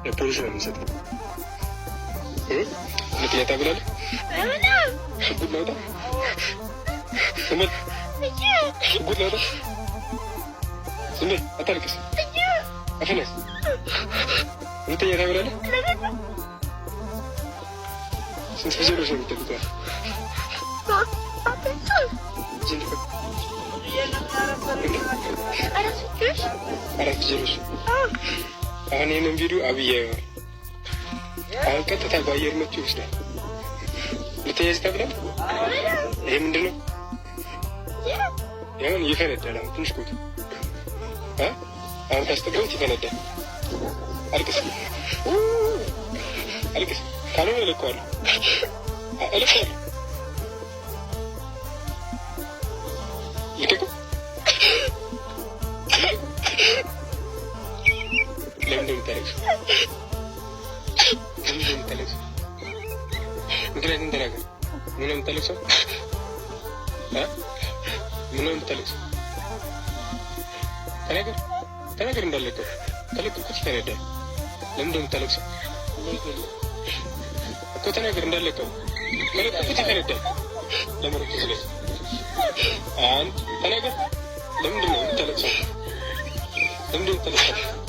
ለፖሊስ ነው የምንሰጠው። ሁለተኛ ታብላለህ። ሽጉጥ ላውጣ? ዝም በል። ሽጉጥ ላውጣ? ዝም በል፣ አታልቅስ። አፍነስ። ሁለተኛ ታብላለህ። ስንት ጊዜ ነው የሚጠብቀው? አራት ጊዜ። አሁን ይህንን ቪዲዮ አብይ ያየዋል። አሁን ቀጥታ በአየር መጥቶ ይወስዳል። ልትያዝ ተብሏል። ይሄ ምንድን ነው? ይሁን ይፈነዳል። አሁን ትንሽ ቆይቶ አሁን ካስጠጋሁት ይፈነዳል። አልቅስ አልቅስ፣ ካልሆነ እለቀዋለሁ እለቀዋለሁ። ልቀቁ። ለምንድን ነው የምታለቅሰው? ለምንድን ነው የምታለቅሰው? ምክንያቱም ተናገር። ምን ነው የምታለቅሰው? ምን ነው የምታለቅሰው? ተናገር፣ ተናገር። እንዳለቀው ከለቀኩት ይፈነዳል። ለምንድን ነው የምታለቅሰው እኮ? ተናገር። እንዳለቀው ከለቀኩት ይፈነዳል። ለመረጡ ስለዚህ አንድ ተናገር። ለምንድን ነው የምታለቅሰው? ለምንድን ነው የምታለቅሰው?